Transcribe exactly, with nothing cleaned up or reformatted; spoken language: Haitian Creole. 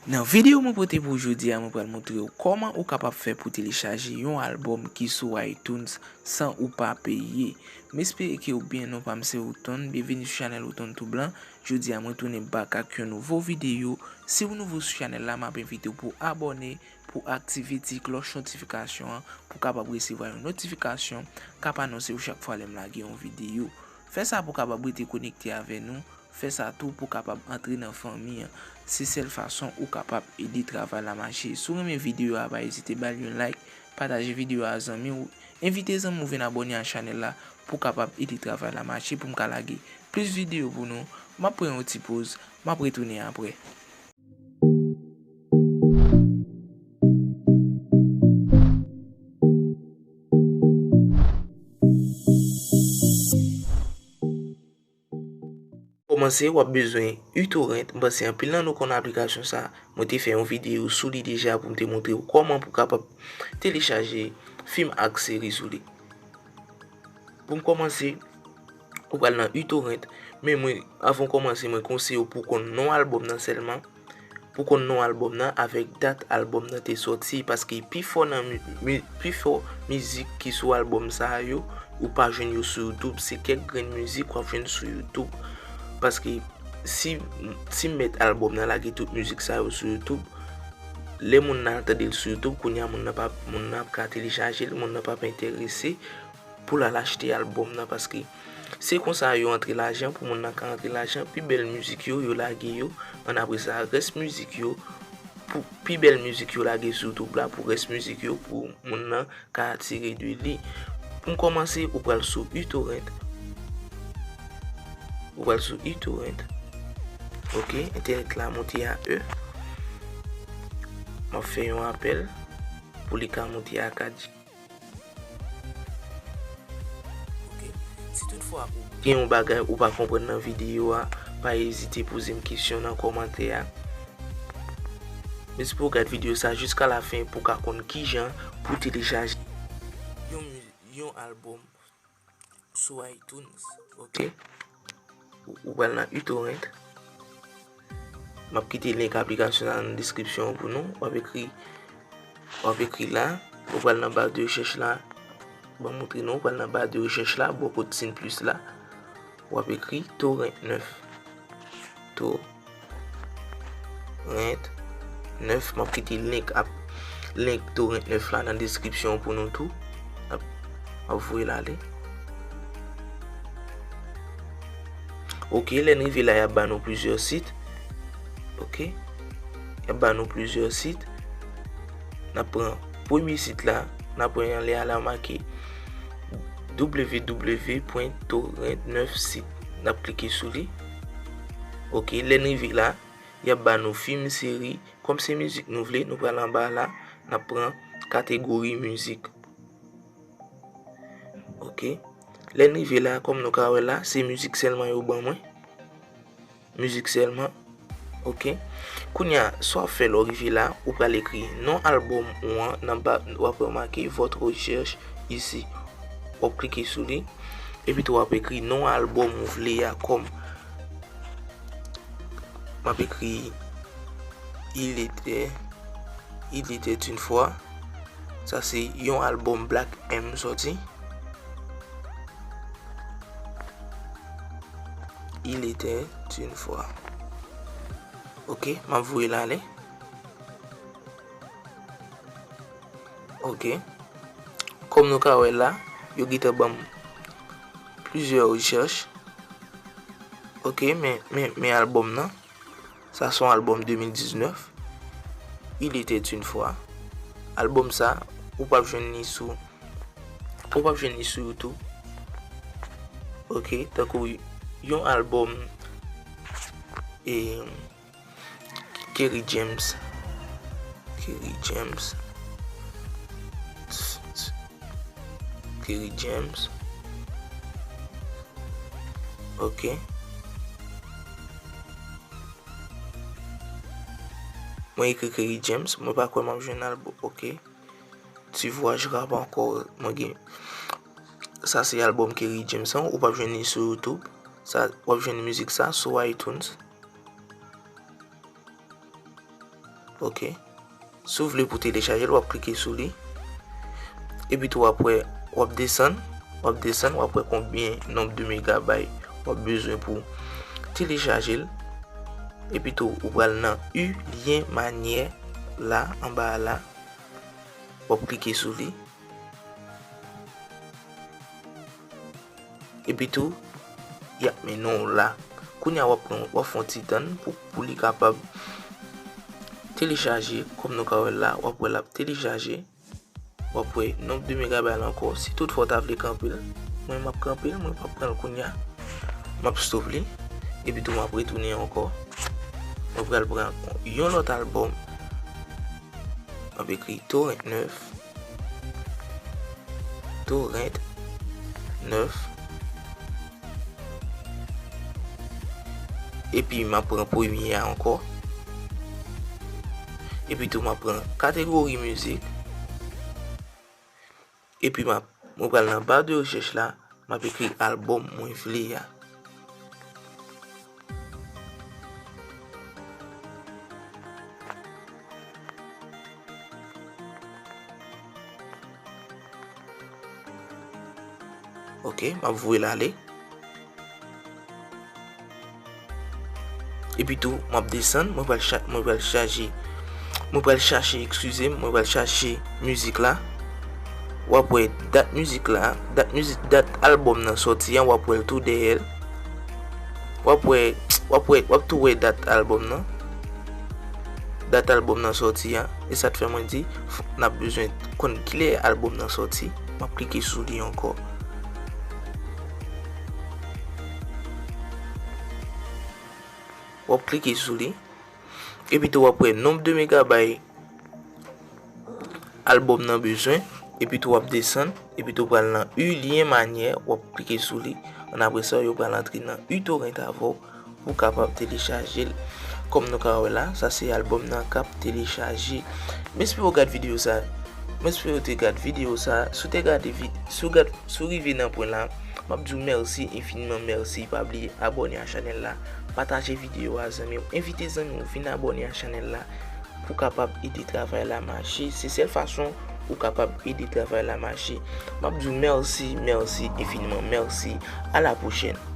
Nan videyo mwen pote pou jodi a, mwen pral montre w kòman ou kapab fè pou telechaje yon albòm ki sou iTunes san ou pa peye. M espere ke w byen, non pa m se Oton, byenveni sou chanèl Oton Tou Blan. Jodi a mwen tounen back ak yon nouvo videyo. Si w nouvo sou chanèl la, m ap envite w pou abòne, pou aktive ti klòch notifikasyon an, pou kapab resevwa yon notifikasyon k ap anonse w chak fwa lè m lage yon videyo. Fè sa pou kapab rete konekte avè nou. Fè sa tou pou kapab antre nan fanmi an. Se sèl fason ou kapab ede travay la mache. Si w renmen videyo a, pa ezite ba l yon like, pataje videyo a zanmi w, envite zanmi w vin abòne a chanèl la pou kapab ede travay la mache, pou m ka lage plis videyo pou nou. M ap pran yon ti poz, m ap retounen apre. Kòmanse, w ap bezwen uTorrent. M panse anpil nan nou konn aplikasyon sa. Mwen te fè yon videyo sou li deja pou m te montre w kòman pou kapab telechaje fim ak seri sou li. Pou m kòmanse, ou pral nan uTorrent, men mwen, avan w kòmanse, mwen konseye w pou w konn non albòm nan sèlman. Pou konn non albòm nan avèk dat albòm nan te sòti, paske pifò nan mi, mi, pifò mizik ki sou albòm sa a yo, ou pa jwenn yo sou YouTube, se kèk grenn mizik w ap jwenn sou YouTube. Paske si, si m mèt albòm nan lage tout mizik sa yo sou YouTube, lè moun nan al tande l sou YouTube, kounye a moun nan pa, moun nan ap ka telechaje l, moun nan p ap enterese pou l al achte albòm nan, paske se konsa yo antre lajan, pou moun nan ka antre lajan, pi bèl mizik yo, yo lage yo, ann apre sa, rès mizik yo, pou pi bèl mizik yo lage sou YouTube la, pou rès mizik yo, pou moun nan ka atire de li. Pou m kòmanse, ou pral sou uTorrent. Ou pral sou uTorrent. Ok, entènèt la monte a e. M ap fè yon apèl pou li ka monte a kat G. Ok. Si toutfwa ou gen yon bagay ou pa konprann nan videyo a, pa ezite poze m kesyon nan kòmantè a. M espere w gad videyo sa jiska lafen pou w ka konn kijan pou telechaje yon, yon albòm sou iTunes. Ok. Ou, ou pral nan uTorrent. M ap kite link aplikasyon sa nan deskripsyon an pou nou. W ap ekri, w ap ekri la. Ou pral nan ba de rechèch la. Ban m montre nou. Ou pral nan ba de rechèch la, bò kot siy plis la. W ap ekri Torrent nèf. Torrent nèf. M ap kite link ap, link Torrent nèf la nan deskripsyon pou nou tou. M ap, m ap voye l ale. Ok, lè n rive la, y ap ba nou plizyè sit. Ok. Y ap ba nou plizyè sit. N ap pran premye sit la. N ap pran anlè a la make w w w pwen torrent nèf sit. N ap klike sou li. Ok, lè n rive la, y ap ba nou fim, seri. Kòm se mizik nou vle, nou pral anba la, n ap pran kategori mizik. Ok. Lè n rive la, kòm nou ka wè la, se mizik sèlman yo ban mwen. Mizik sèlman. Ok. Kounye a, sa w ap fè lè w rive la, ou pral ekri non albòm ou an nan ba, w ap wè make votre recherche ici. W ap klike sou li. Epi tou w ap ekri non albòm ou vle a kòm. M ap ekri Il était, Il était une fois. Sa se yon albòm Black M sòti. Il était une fois. Ok, m ap voye l ale. Ok. Kòm nou ka wè la, yo gentan ban m plizyè rechèch. Ok, men, men, men albòm nan. Sa se yon albòm de mil diznèf. Il était une fois. Albòm sa, ou p ap jwenn li sou, ou p ap jwenn li sou YouTube. Ok, tankou yon albòm, e, Kerry James. Kerry James. Kerry James. Ok. Mwen ekri Kerry James. Mwen pa kwè m ap jwenn albòm. Ok. Tu vois, je rappe encore. Mwen gen. Sa se albòm Kerry James an. Ou p ap jwenn li sou YouTube. Sa, w ap jwenn mizik sa sou iTunes. Ok. Si w vle pou telechaje l, w ap klike sou li. Epi tou w ap wè, w ap desann, w ap desann, w ap wè konbyen nonb de megabay w ap bezwen pou telechaje l. Epi tou ou pral nan u lyen manyè la, anba a la. W ap klike sou li. Epi tou, y ap mennen w la. Kounye a w ap pran, w ap fè yon ti tann pou, pou li kapab telechaje. Kòm nou ka wè l la, w ap wè l ap telechaje. W ap wè nonb de megabay la ankò. Si toutfwa w ta vle kanpe l, mwen m ap kanpe l, mwen p ap pran l kounye a. M ap stop li. Epi tou m ap retounen ankò. Mwen pral pran yon lòt albòm. M ap ekri Torrent nèf. Torrent nèf. Epi m ap pran premye a ankò. Epi tou m ap pran kategori mizik. Epi m ap, mwen pral nan ba de rechèch la, m ap ekri albòm mwen vle a. Ok, m ap voye l ale. Epi tou, m ap desann, mwen pral cha-, mwen pral chache, mwen pral chache, eskize m, mwen pral chache mizik la. W ap wè dat mizik la, dat mizik, dat albòm nan sòti an, w ap wè l tou dèyè l. W ap wè, w ap wè, w ap tou wè dat albòm nan. Dat albòm nan sòti an. E sa t fè mwen di, n ap bezwen konn kilè albòm nan sòti. M ap klike sou li ankò. W ap klike sou li. Epi tou w ap wè nonb de megabay albòm nan bezwen. Epi tou w ap desann. Epi tou w pral nan u lyen manyè. W ap klike sou li. Ann apre sa, yo pral antre nan uTorrent avè w pou w kapab telechaje l. Kòm nou ka wè la, sa se albòm nan k ap telechaje. M espere w gad videyo sa. M espere w te gad videyo sa. Si w te gade vid-, si w gad, si w rive nan pwen la, m ap di w mèsi enfiniman, mèsi. Pa bliye abòne a chanèl la, pataje videyo a zanmi w, envite zanmi w vin abòne a chanèl la pou kapab ede travay la mache. Se sèl fason ou kapab ede travay la mache. M ap di w mèsi, mèsi enfiniman, mèsi. A la pwochèn.